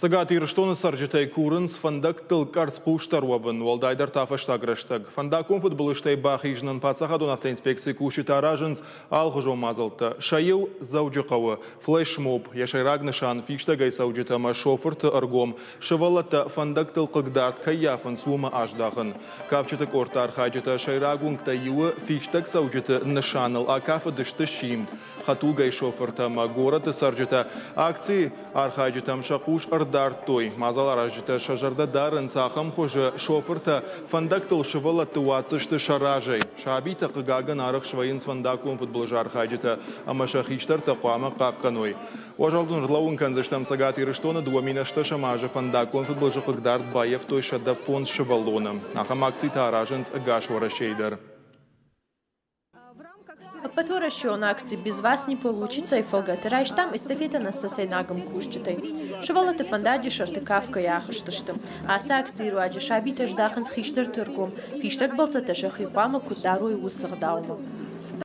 Цӕгат Ирыстоны цӕрджытӕй курынц фӕндӕгтыл къӕрцхъусдӕр уӕвын, уӕлдайдӕр та фӕстаг рӕстӕг. Фӕндаггон фыдбылызтӕй бахизынӕн паддзахадон автоинспекцийы кусджытӕ аразынц алыхуызон мадзӕлттӕ. Сӕ иу Дзӕуджыхъӕуы флешмоб, йӕ сӕйраг нысан фистӕгӕй цӕуджытӕ ӕмӕ шофырты ӕргом сывӕллӕттӕ фӕндӕгтыл хъыгдард кӕй йафынц, уымӕ аздахын. Кафджыты къордты архайджытӕ сӕйраг уынгтӕй иуы фистӕг цӕуджыты нысаныл акафыдысты симд. Хӕдтулгӕйы шофыртӕ ӕмӕ горӕты цӕрджытӕ акцийы архайджытӕм сӕ хъус ӕрдардтой. Мадзаларазджытӕ сӕ зӕрдӕ дарынц, ахӕм хуызы шофыртӕ фӕндӕгтыл сывӕллӕтты уадздзысты сӕ разӕй. Сабитӕ, хъыгагӕн, арӕх свӕййынц фӕндаггон фыдбылызы архайджытӕ ӕмӕ сӕ хистӕртӕ хъуамӕ хъахъхъӕной. Уӕ зӕрдыл ӕрлӕууын кӕндзыстӕм, Цӕгат Ирыстоны 2008 азы фӕндаггон фыдбылызы хъыгдард баййӕфтой 105 сывӕллоны. Ахӕм акцитӕ аразынц ӕгас Уӕрӕсейы дӕр. Ӕппӕтуӕрӕсеон акци «Без вас не получится»-йы фӕлгӕты райстам эстафетӕ нӕ цӕцӕйнаг ӕмкусджытӕй. Сывӕллӕтты фӕндаджы сӕрты кафгӕйӕ ахызтысты. Ацы акцийы руаджы сабитӕ здахынц хистӕрты ӕргом, фистӕг бӕлццӕттӕ сӕхи хъуамӕ куыд дарой, уыцы ӕгъдаумӕ.